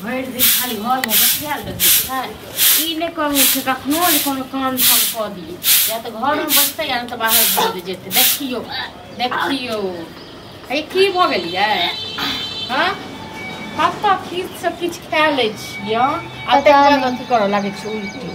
भरि दिन खाली घरमे बसियाल रहै छै। ई नहि कहै छै कखनो जे कोनो काम धाम कऽ दियै, या तऽ घरमे बैसतै या नहि तऽ बाहर भागि जेतै। देखियौ देखियौ, हे की भऽ गेलियै? हँ, कतऽ किछु से किछु खा लै छियै आ पता तकर बाद नहीं। अथी करऽ लागै छै उल्टी।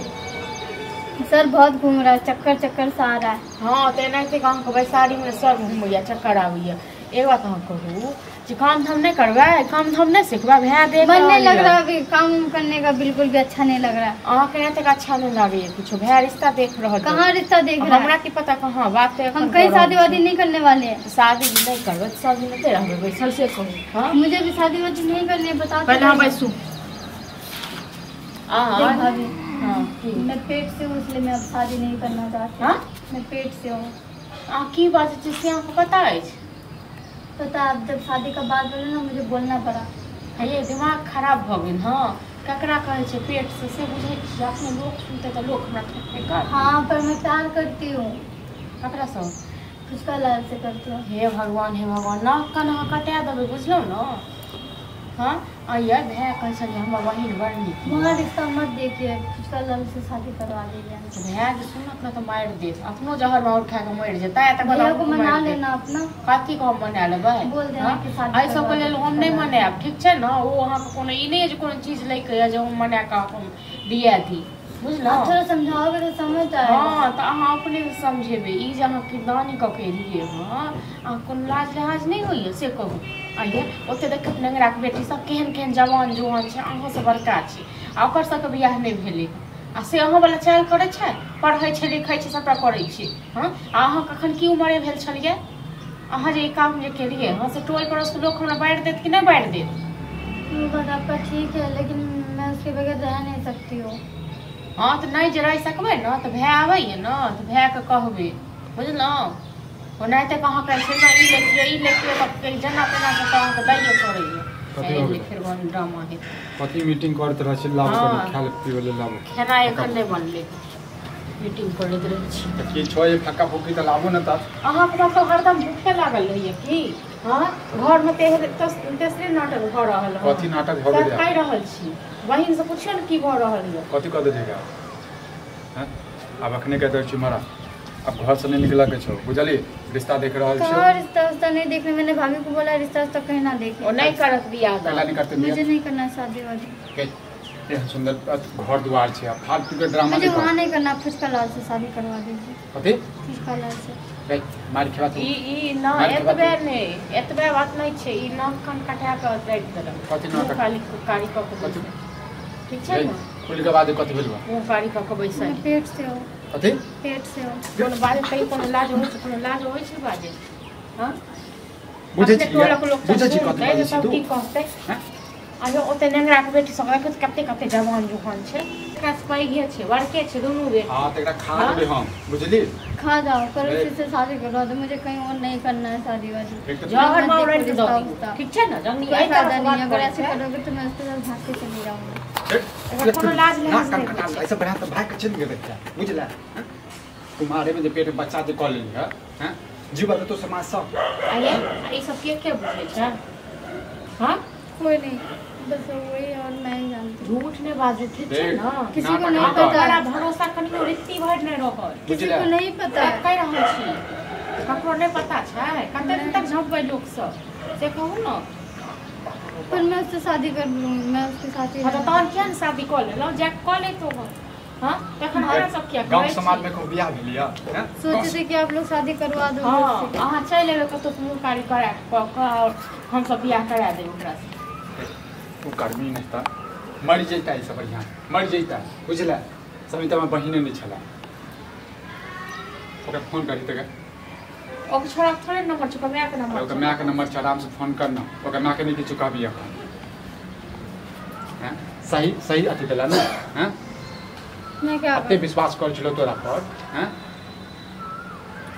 सर बहुत घूम रहा है, चक्कर चक्कर सा आ रहा है। हँ, तऽ एनाहिते अहाँके बैसारीमे सर घुमैया, चक्कर आबैया। एक बात अहाँ कहू जे काम धाम नहि करबै, काम धाम नहि सिखबै? भए देख मन नहीं रहल लग यऽ। रहा अभी काम उम करने का, बिल्कुल भी अच्छा नहीं लग रहा है। अहाँके एतेक अच्छा नहि लागैया किछो? भाय रिश्ता देख रहल यऽ। कहाँ रिश्ता देख रहा हमरा है? की पता कहाँ बात तऽ हम एखन कहीं कऽ रहल शादी वादी छी। नहीं करने वाले हैं। शादी नहि करबै तऽ सब दिन एते रहबै बैसल, से कहू? हँ, मुझे भी शादी वादी नहीं करनी है, बता तो पहिले अहाँ रही हूँ। बैसू। देख अहाँ भाभी, हँ की? मैं पेट से हूँ, इसलिए मैं अब शादी नहीं करना चाहती। हँ, मैं पेट से हूँ। अहाँ की बाजै छी से अहाँके पता अछि? पता, अब जब शादी का बात बोले ना, मुझे बोलना पड़ा। हे, दिमाग खराब भऽ गेल। हँ, ककरा कहै छै पेट से, से बुझै छियै? अपने लोक सुनतै तऽ लोक हमरा ठोकतै कर। हाँ, पर मैं प्यार करती हूँ। ककरासँ? फुचका लाल से करती हूँ। हे भगवान, हे भगवान, नाक कान अहाँ कटा देबै, बुझलहुँ ने? हँ, आइए भाय कहै छलियै हमर बहिन बड़ नीक यऽ। वहाँ रिश्ता मत देखिए, फुचका लाल से शादी करवा दीजिए। भाय जे सुनत ने तऽ मारि देत, अपनो जहर माहुर खा कऽ मरि जेतै आ तकर बाद भैया को अहूँके मना मारि देत। लेना अपना। कथी के हम मना लेबै? बोल देना हँ, कि शादी एहि करवा सबके दो लेल हम फुचका नहि लाल से। मनायब, ठीक छै ने? ओ अहाँके कोनो ई नहि यऽ जे कोनो चीज लैके यऽ जे हम मना कऽ अपन दिया दी, आप बुझलहुँ? थोड़ा समझाओगे तो समझ जाएगा। हँ, तऽ अहाँ अपने समझेबै। ई जे अहाँ किरदानी कऽ के एलियै हँ, अहाँ कोनो लाज लिहाज नहि होइए, से कहू? आइये ओते देखत नेंगराके बेटी सब केहन केहन जवान जुआन छै, अहाँसँ बड़का छै, आ ओकर सबके बियाह नहि भेलै आ से अहाँ वाला चालि करै छै, पढ़ै छै, लिखै छै, सबटा करै छै। हँ, आ अहाँ कखन की उमरे भेल छलियै? अहाँ जे ई काम जे केलियै हँ, से टोल पड़ोसके लोक हमरा बारि देत कि नहि बारि देत? वो बात आपका ठीक है, लेकिन मैं उसके बगैर रह नहीं सकती हूँ। हँ, तऽ नहि जे रहि सकबै ने तऽ भाय आबैए ने तऽ भायके कहबै, बुझलहुँ? ओनाहिते अहाँके छै ने, ई लेतियै, ई लेतियै, तऽ जेना तेना कऽ तऽ अहाँके दैए पड़ैए। कथी हो गेल? फेर ड्रामा हेतै। कथी मीटिंग करैत रहै छी? लाबू कनि हँ। खाय पीबै लए लाबू। खेनाइ एखन नहि बनलै, मीटिंग करैत रहै छी। तऽ की छौ ये फक्का फुक्की? तऽ लाबू ने तऽ। अहाँके मतलब हरदम भूखे लागल रहैए की? हँ, घरमे तेसरे नाटक भऽ रहल हँ। कथी नाटक भऽ सएह गेलै? कहि रहल छी, बहिनसँ पुछियौ ने की भऽ रहल यऽ। कथी कऽ देलियै? हँ, आब अखने कहि दै छी मरा, आब घरसँ नहि निकलऽके छौ, बुझली? रिश्ता देख रहल कहाँ छियौ। रिश्ता उस्ता नहीं देखने, मैंने भाभी को बोला रिश्ता उस्ता कहीं ना देखे। ओ नहि करत बियाह कैला दान। नहि करतै मुझे बियाह? नहीं करना शादी वादी। के एहन सुन्दर घर दुआर छै आ फालतू के ड्रामा मुझे नहि वहाँ कर। नहीं करना, फुचका लाल से शादी करवा दीजिए। कथी? फुचका लाल से। गै, मारि खेबा तू। ई ई न मारि खेबा एतबे तू। नहि, एतबे बात नहि छै, ई नाक कान कटा कऽ राखि देलक। कथी मुँह नाक? काली कारी कऽ कऽ कथी? बैसल, ठीक छै गै, ने? खुलि के बात, कथी भेल बा? मुँह कारी कऽ कऽ बैसल। मैं पेट से हूँ। कथी? पेट से हूँ। कोनो बाजै कहीं कोनो लाज होइ छै? कोनो लाज होइ छै बाजै? हँ, बुझै अपने छी टोलक लोक सब बुझै छी कथी सुनतै बाजै तऽ छी सब तू? की कहतै? हँ? आयो ओते नेंगराके बेटी सब देखैत कते कते जवान जुहान छै, एकरा से पैघे छै, बड़के छै दुनू बेटी। हँ, तऽ एकरा खा हाँ? देबै हम, बुझली? खा जाओ, पर अरे। उसी से शादी करवा दो, मुझे कहीं और नहीं करना है शादी वादी। एक तऽ जहर मत माउर देखो राखि दऽ रिश्ता दियौ, उस्ता। ठीक छै ने? जखनी कोई एहि फायदा तरहसँ नहीं बात है, अगर करै ऐसे छै करोगे तो मैं उसके साथ भाग के चली जाऊंगी। एकरा कोनो लाज लिहाज नाक कान नहि कटा होइ छै। ऐसे बढ़िया तऽ भाग के चलि गेलै क्या, बुझला? हँ? कुमारे में जे पेट में बच्चा जे कऽ लेली हँ, हँ, जीवा तऽ तो समाज सब। आये, ई सब के के बुझै छै? हँ? कोई नहीं, बस वही और मैं ही जानती हूँ। झूठ नहि बाजू, ठीक छै देख, ने? किसी को नाटक नहीं नहि कर। पता बड़ा है। भरोसा कनियो रित्ती भरि नहि रहल। किसी बुझला? को नहीं पता है। कहि रहल छी, ककरो नहि पता छै? कते दिन तक झँपबै लोकसँ, से कहू ने? पर मैं उससे शादी कर लूंगी, मैं उसके साथ ही हँ, तऽ रहना। तहन किया ने शादी कऽ लेलहुँ? जा कऽ लैतहुँ। हँ, तखन हमरा सब किया गाँव कहै छी? समाज में कहू बियाह भेल यऽ? हँ? सोचे थे कि आप लोग शादी करवा दोगे हँ, उससे। अहाँ चलि एबै कतहु मुँह कारी करा कऽ कऽ आओर हमसब बियाह करा देब ओकरासँ। तू कर्मी नहि तऽ मरि जैता, एहिसँ बढ़िआँ मरि जैता, बुझला? समितामे बहिने नहि छलै। ओकरा फोन करी तऽ। ओकर छोड़ाके थोड़े नंबर छै, ओकर मायके नंबर ओकर छै। मायके नंबर छै, आरामसँ फोन कर ने। ओकर मायके नहि किछु कहबी एखन। हँ, सही सही अथी देला ने? हँ? मैं क्या एते करूँ? विश्वास करै छलौ तोरा पर। हँ,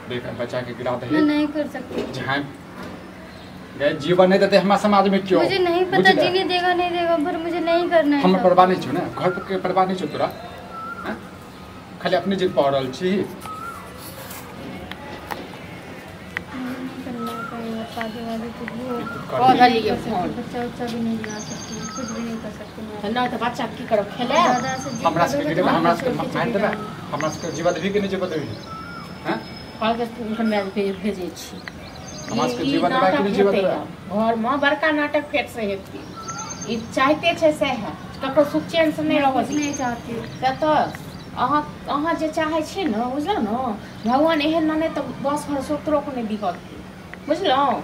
देख, बच्चाके गिरा मैं दही। नहीं कर सकती। झाँपि गए, जीवन नहि देतै हमरा समाजमे क्यो। मुझे नहीं पता। बुझले? जीने देगा नहीं देगा, पर मुझे नहीं करना है हमर सब। परवाह नहि छौ ने? घर के परवाह नहि छौ तोरा? हँ, खाली अपने जिद पा रहल छी। मुझे नहीं करना है कहीं और शादी वादी, कुछ भी हो। कऽ नहीं देलियै कर सकती, फोन। बच्चा उच्चा भी नहीं ला सकती, कुछ भी नहीं कर सकती। तऽ नहि तऽ बच्चा की करब खेलायब दादा से जिद हमरा सबके करोगे गिरेबै तो हमरा मैं सबके छोड़ के मारि चली देबै जाऊंगी। हमरा सबके जीवा देबही कि नहि जीवा देबही हैं कहलकै हुनकर माय भेजै छी हमरा सबके ई जीवा देबै कि नाटक नहि जीवा हेतै देबै आब। घरमे बड़का नाटक फेर से हेतै ई चाहते छै सएह ककरो सुख चैन से नहि मैं रहऽ कुछ दियौ नहीं चाहती हूँ। से तऽ अहाँ अहाँ जे चाहै छी ने बुझलहुँ ने भगवान एहन ने तऽ 10 घर सोतरोके नहि दिहत बुझलहुँ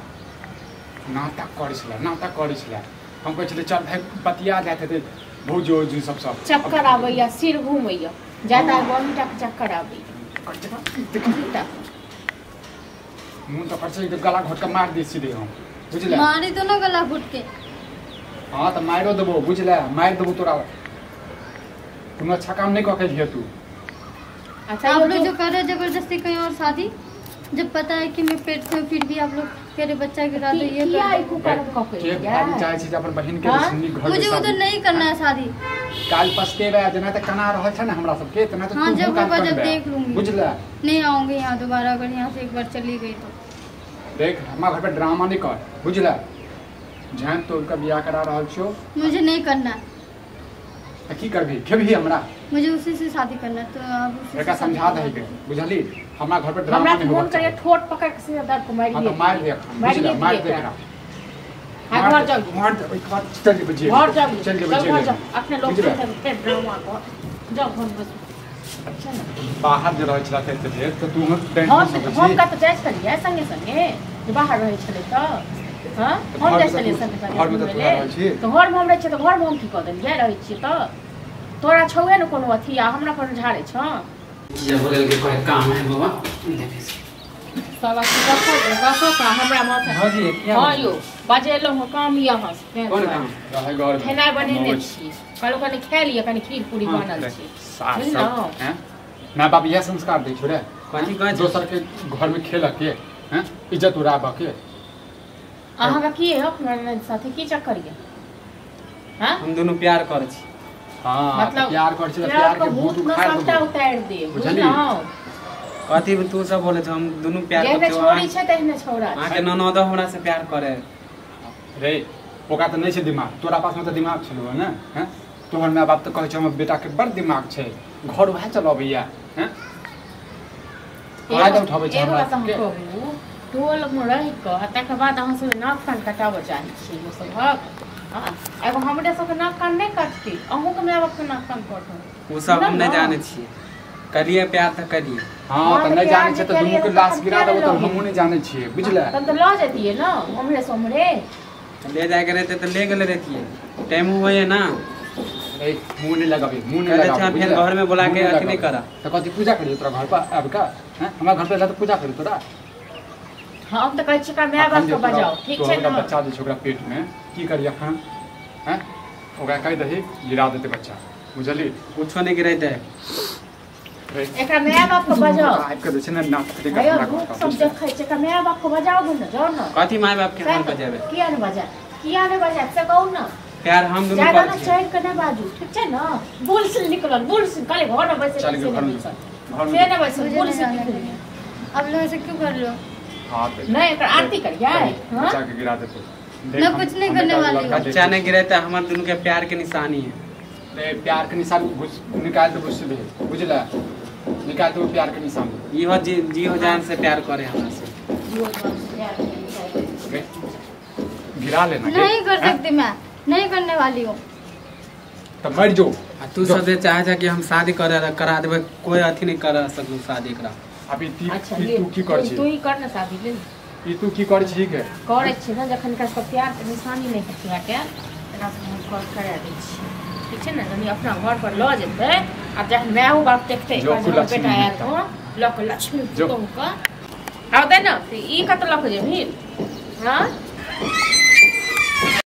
नाटक करै छलै नाटक करै छलै हम कहै छलियै चल भाइ बतिया जाइत हेतै भौजी औजी सब सब चक्कर आबैया सिर घूमैया ज्यादा अहीँटाके चक्कर आबैया अहीँटा मुँह तऽ करै छै गला घोट के मारि दै सीधे हम बुझले मारी तो ना गला घुट के हाँ तऽ मारियो देबो बुझले मारि देबो तोरा कोनो अच्छा काम नहि कऽ के अइहे तू अच्छा आप यौ लोग जो जो कर रहे हो जबरदस्ती कहीं और शादी जब पता है कि मैं पेट से हूँ फिर भी आप लोग कह रहे बच्चा गिरा दो ये किया कर ई दो। कुकर्म कऽ के के एलियै? भाभी चाहै छै जे अपन बहिन के हाँ? नीक घर मुझे उधर नहीं करना है शादी काल पछतेबै जेना तऽ कना रहल छै ने हमरा सबके तेना तऽ हाँ, तू जब काल होगा जब कनबे। देख लूंगी। बुझले नहीं आऊंगी यहाँ दोबारा अगर यहाँ से एक बार चली गई तो देख हमरा घर पर ड्रामा नहीं कर बुझले झाँप तोड़ के बियाह करा रहल छियो मुझे नहीं करना है तऽ की करबही खेबही हमरा मुझे उसी से शादी करना है तो आप उसी एकरा से शादी समझा करो। दही के बुझली हमरा घर पर ड्रामा हमरा नहीं तऽ मोन होबाक करैया चाही। ठोर पकड़ के सीधा दब के मारि हाँ तऽ मारि दे एखन, मारिए बुझले मारि दे दियै एकरा हाँ, घर जाउ मार दे ओहिके बाद चल जेबै जेल घर जाउ चल जेबै चल घर जेल जाउ अपने लोग बुझले? फेर ड्रामा कर जाउ घर बस अच्छा ने बाहर जे रहै छला एते देर तऽ तू डाँटि हम नहि सकै हम छी कतऽ जाइ छलियै संगे संगे जे बाहर रहै छलै तऽ हँ तऽ हम जाइ घरमे तऽ छलियै तू- संगे संगे घरमे तऽ घुमै तू लेल। रहै छी। तऽ घरमे हम रहै छियै तऽ घरमे हम की कऽ देलियै रहै छियै तऽ तोरा छौहे ने कोनो अथी आ हमरा पर झाड़ै छौ जब हो गेल के कोई काम है बाबा देखे से। सब अथी रखो रखो का हमरा माथा भौजी किया हँ यौ बजेलहुँ हँ काम यऽ अहाँ से कोन काम रहै घरमे खेनाइ बनेने मौज। छी कहलहुँ कनि खाए लिअ कनि खीर पूरी हाँ, बनल छै सार सब बुझलहुँ हैं माय बाप इएह संस्कार दै छौ रे कथी कहै छी? दोसर के घर में खेलऽ के हैं इज्जत उड़ाबऽ के अहाँके की है अपना ननद साथे की चक्कर यऽ हाँ हम दोनों प्यार करै छी हाँ तऽ मतलब प्यार करै छी तऽ प्यार प्यार के के भूत भूत न उखाड़ि सबटा देबौ उतारि दे बुझलियै? बुझलहुँ कथी तू सब बोले छौ हम दोनों प्यार जेहने करै छी छोड़ी छै तेहने छौड़ा छै अहाँके ननदो हमरा से प्यार करे रे ओकरा तऽ नहि छै दिमाग तोरा पासमे तऽ दिमाग छलौ ने हैं तोहर माय बाप तऽ कहै छौ हमर बेटाके बड़ दिमाग छै घर उएह चलबैया हैं फायदा उठाबै छै एगो हमरा बात हम सबके। कहू टोलमे रहि कऽ आ तकर बाद अहाँ सब नाक कान कटाबऽ चाहै छी ओ सबहक हाँ, एगो हमरे सबके नाक कान नहि कटतै अहूँके माय बापके नाक कान कटत ओ सब हम बुझलहुँ नहीं ने? जाने छियै करिए प्यार तऽ करिए हाँ हाँ, तऽ तऽ नहि प्यार जानै जे छै तऽ केलियै दुनूके तऽ लाश तखन गिरा किया देबौ तऽ नहि हमहूँ नहि जानै छियै बुझले तब तऽ लऽ जैतियै ने उम्हरे से उम्हरे ले जाके रहते तऽ ले गेले रहतियै टाइम होइए ना ए मुँह नहि लगाबी मुँह नहि कहै लगाबी छै, फेर बुझले? घरमे बोला के मुँह अथी नहि लगाबी। करऽ। तऽ कथी पूजा करियौ तोरा घर पर आबि कऽ हैं हमरा घर पर एला तऽ पूजा करियौ तोरा हम तऽ कहै छियै ओकरा माय अखन बापके जे तोरा- बजाउ ठीक छै तोहर ने बच्चा जे छै ओकरा पेटमे की करी अखन हैं ओकरा कहि दही गिरा देतै बच्चा बुझली कुछो नहीं गिरेतै रे एकरा माय बापके बजाउ आबि कऽ जे छै ने नाटक नहि कर हेयौ हमरा घर भूख पर, सब बुझले? देखै छै एकरा माय बापके बजाउ ने जाउ ने कथी माय बाप के हम बजेबै किया ने बजा किया ने बजा से कहू ने प्यार हम दोनों ज्यादा करै ने छियै चढ़ि कऽ नहि बाजू ठीक छै ने बुल से निकलल बुल से कहले घर मे बैसे चल से गेल नहि घरमे बैसल घरमे से नहि बैसल मुझे बुल नहीं से जाना निकलल है। आप लोग ऐसे क्यों कर रहे हो हाँ तऽ नहि एकर आरती करियै हाँ बच्चा के गिरा देतै देख, मैं कुछ नहीं हम करने एकटा वाली हूँ। लड़का बच्चा देखै नहीं गिरेतै हमर दोनों के प्यार के निशानी है छी। रे प्यार के निशान घुस निकाल देबो सीधे बुझले निकाल देबो प्यार के निशान इहो जी जी हो जान से प्यार करे हमरा से रे गिरा लेना गे। नहीं कर हैं? सकती मैं नहीं करने वाली हूँ तऽ मरि जो आ तू सब जे चाहे छै कि हम शादी करे करा देबै कोई अथी नहीं कर सकू शादी एकरा अभी ती अच्छा ई ले तू की कर छी तू ही कर ने शादी ले ई तू की कर छी के करै छियै ने जखन एकरा सबके प्यार के निशानी नहि हेतै हटायल एकरा सबके हम कर करा दै छियै ठीक छै ने कनि अपना घर पर लऽ जेतै आब जखन मायो बाप देखतै जो एकर जे हमर लक्ष्मी बेटा आयल मिलता। हँ लऽ कऽ लक्ष्मी जो। पुतोहुके आउ दे ने ई कतऽ लऽ कऽ जेबही हँ